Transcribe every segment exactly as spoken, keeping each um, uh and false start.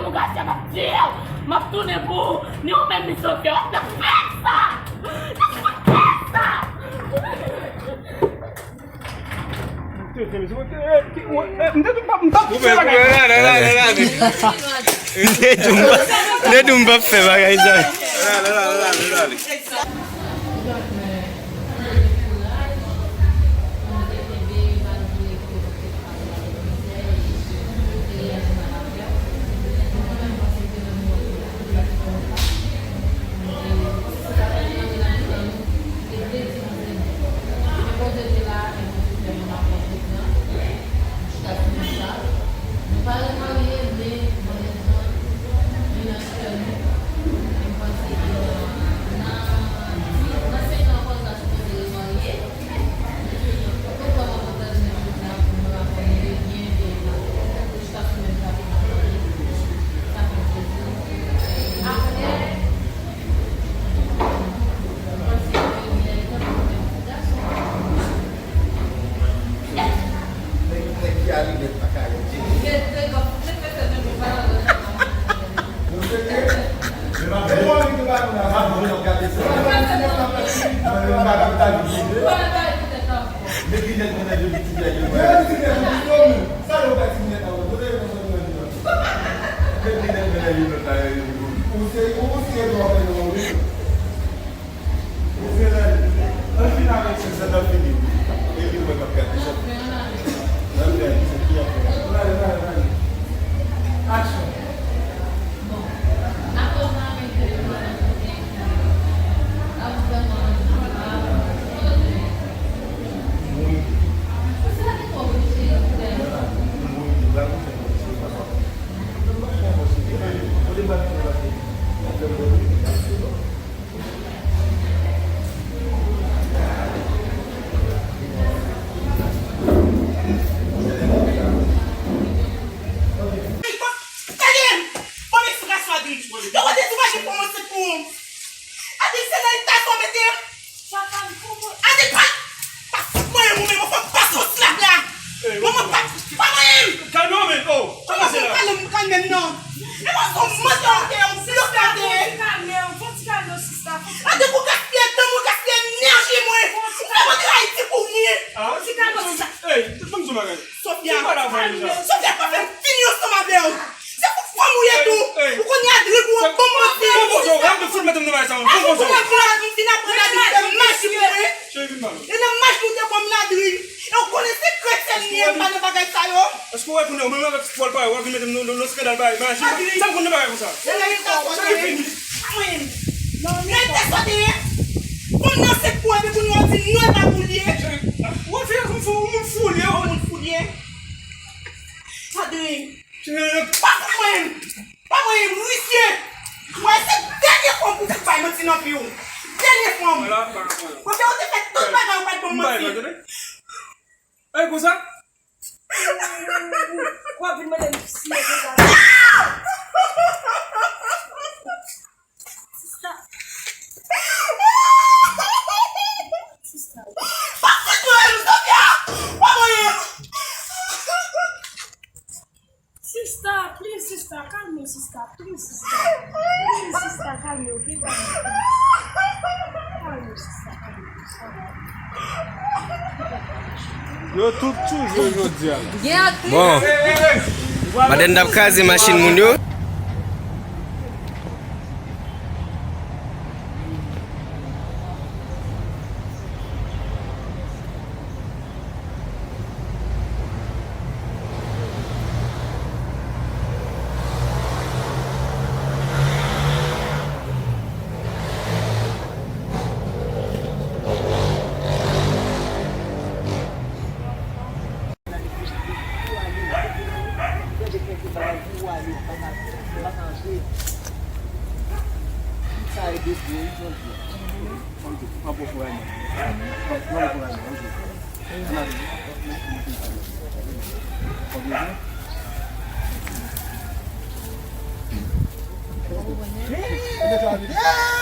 Ou ka fè m ap tiye w. M ap tounen pou ou. Ni ou menm, ni Sofia. W ap fè sa. W ap fè sa. Koupe, koupe, rale, rale, rale. M te di w m p ap fè bagay sa. M te di w m p ap fè bagay sa. Rale, rale, rale, rale. Nèg, nèg ki a linèt pa ka wè byen. Ou serye? Men m ap di w annik de bagay la, m ap di w ap gade sa. Mwen menm m pa ka ta di. Met linèt mwen nan je li ti nèg yo. Mwen ti nèg yo, sa yo bay ti linèt la, kote yo konn sòti nan li la? Met linèt mwen nan je lòt la, yo, yo, yo. Ou serye, ou serye, ou ap fè yon wi. Ou fè nan li. Ann fin avèk sa, sa t ap fini. E li mwen k ap gade sa. Ann gade sa ki ap fè. Prale, prale, prale. Aksyon. Tande m! Bon, men sou gason Adri. Yo kote tou mache pou mwen se pou. Adri, se nan eta sa w mete m. Adri, pa, pa fout mwen, ou menm, ou fè m pase yon slap la. Manman, pa, pa mwen. Kalme w, men, oh. Kòman se la? Kalme m, kalme m, non. E mwen, se yon mantè ou te, yon blofè ou te ye. Fon ti kalme w, fon ti kalme w, sista. Adri, ou gaspiye tan mwen, ou gaspiye enèji mwen. Ou fè mwen trayi ti pou mwen. Fon ti kalme w, sista. Ey, ban m di w bagay. Sofia. Sofia, pa fè m fini ansanm avè w. Se pou fanm ou ye tou. Ou konnen Adri pou yon bon manti. Bon, bon, bon, bon, fout mete m nan bagay sa, bon, bon, bon. Pou mwen, m fin aprann Adri fè maji pou mwen. Cheri, vin ba mwen. E nan maji ou te ban m Adri. E ou konnen se kretyen li ye, m pa nan bagay sa yo. Èske w wè kounye a, ou menm avèk fòl pa yo, w ap vin mete m nan, nan, nan skandal bagay maji? Adri. Sa m konn nan bagay konsa. Se nan eta sa w te ye. Cheri, vin. Mwen. Nan eta sa w te ye. Fanm nan se pou epi kounye a w di non, e pa pou l ye. Cheri, w ap fè yon moun fou, yon moun fou l ye. Yon moun fou l ye. Adri. Pa pou mwen. Pa mwen, visye. Mwen se dènye fwa pou fout bay manti nan vi w. Dènye fwa. Kote ou te fè tout bagay ou pa t ban m manti. Ey, konsa? W ap vin mande m si mwen konsa. Sista. Sista. Pa fout mwen, Sofia. Pa mwen. Sista, please, sista, kalme w, sista, please, sista. Please, sista, kalme w, ok? Kalme w, please. Kalme w, sista, kalme w, sista. Yo tout sou jwe jodi a. Bon. Madanm t ap kraze machin moun yo.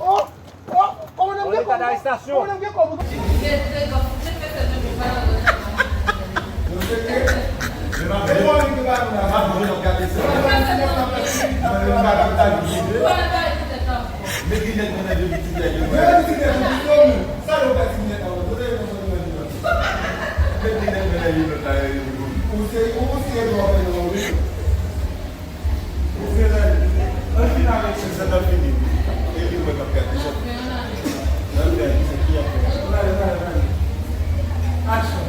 Oh, oh, kòmandan, m gen kòb. Kòmandan, m gen kòb. Ou se, ou se dwa fè nan ou. Ou se nan, an fin avèk se sa nan fini. E li mwen k ap gade sa. Nan gade se ki ap fè. Action.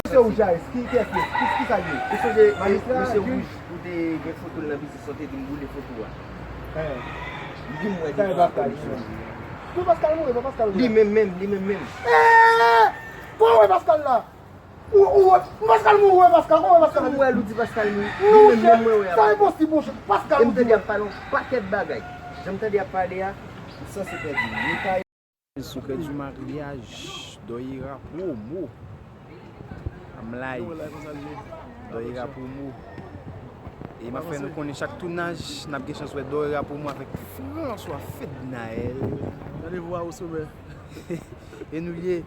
Se ou, Jaïs? Ki, kiyès li? Ki, ki sa l ye? Ou sonje, eh, mesye wouj, ou te gen foto l nan biznis, ou te di m boule foto a. Li di m wè li pa Pascal. Pou Pascal mouri, pa Pascal mouri. Li menm menm, li menm menm. Eh! Kòman w wè Pascal la? Ou, ou wè Pascal mouri, ou wè Pascal, kòman w wè Pascal mouri? Ou wè l, ou di Pascal mouri. Li menm menm mwen wè a. Sa enposib, monchè. Pascal mouri. E m tande y ap pale yon pakèt bagay. Jan m tande y ap pale a, m sanse pèdi. Li pa Secret du mariage, Doyera Promo. I'm live. Doyera Promo. E m ap fè nou konnen chak tounaj, n ap gen chans wè Doyera Promo avèk François Fednaelle. Gade vwa ou sou mè. E nou ye.